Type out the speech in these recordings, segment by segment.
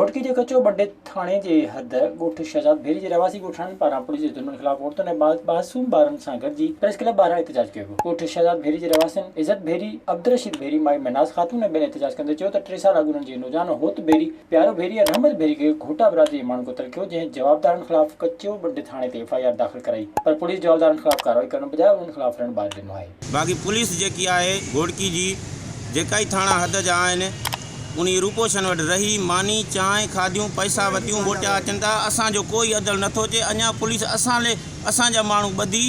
گهوٽڪي جي ڪچو ٻنڊي ٿاڻي جي حد ڳوٺ شهزاد ڀيري جي رهواسي ڳوٺاڻن پاران پوليس جي ظلمن خلاف عورتن ۽ معصوم ٻارن سان گڏجي پريس ڪلب ٻاهران احتجاج ڪيو ويو. ڳوٺ شهزاد ڀيري جي رهواسين عزت ڀيري، عبدالرشيد ڀيري، مائي مهناز خاتون ۽ ٻين احتجاج ڪندي چيو ته ٽي سال اڳ انهن جي نوجوان هوت ڀيري، پيارو ڀيري ۽ رحمت ڀيري کي گهوٽا برادري جي ماڻهن قتل ڪيو جنهن جوابدارن خلاف ڪچو ٻنڊي ٿاڻي تي ايف I R داخل ڪرائي پر پوليس جوابدارن خلاف ڪارروائي ڪرڻ بجاء انهن خلاف رڻ ٻاري ڏنو آهي. باقي پوليس جيڪي آهي گهوٽڪي جي جيڪا ئي ٿاڻا حد جا آهن انهي روپوشن وٽ رهي ماني چانهه کاڌيون پئسا وتيون موٽيا اچن ٿا اسان جو ڪوئي عدل نٿو اچي اڃا پوليس اسان لي اسان جا ماڻهو ٻڌي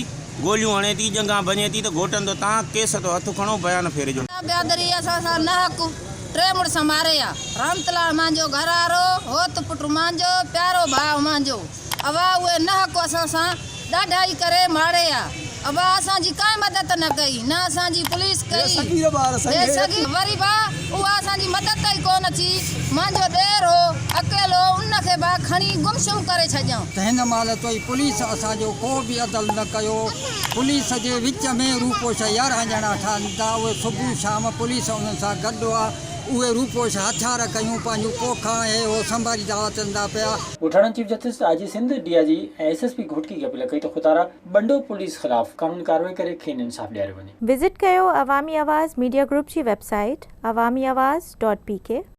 گوليون هڻي ٿي ڄنگهان ڀڃي ٿي ته گهوٽن تو تان ڪيس تو هٿ کڻو بيان ڦيرجو. بيادري اسان سان ناحق ٽي مڙس ماري آ رحمت الله مانجو گهر وارو هوت پٽ مانجو پيارو ڀاء مانجو اوا اهي ناحق اسان سان ڏاڍائي ڪري ماڙي آ ابا اسان جي ڪائي مدد نه ڪئي نه اسان جي پوليس ڪئي هي صغير وري با اها اسان جي مدد ئي ڪونه ٿي مانجو ڏير هو اڪيلو ان کي با کڻي گمشم ڪري ڇڏيائون. ته هن مهل توئي پوليس اسان جو ڪو به عدل نه ڪيو پوليس جي وچ ۾ روپوش 11 ڄڻا ٺهن ٿا اهي صبح شام پوليس انهن سان گڏ آ اهي روپوش هٿيار ڪيون پنهنجون پوکان هي هو سنڀاريندا اچن پيا. ڳوٺاڻن chief justice, I G Sindh, D I G ۽ S S P Ghotki کي اپيل ڪئي ته خدارا ٻنڊو پوليس خلاف قانوني ڪارروائي ڪري کين انصاف ڏياريو وڃي. وزٽ ڪيو عوامي آواز ميڊيا گروپ جي web site Awami Awaz dot P K.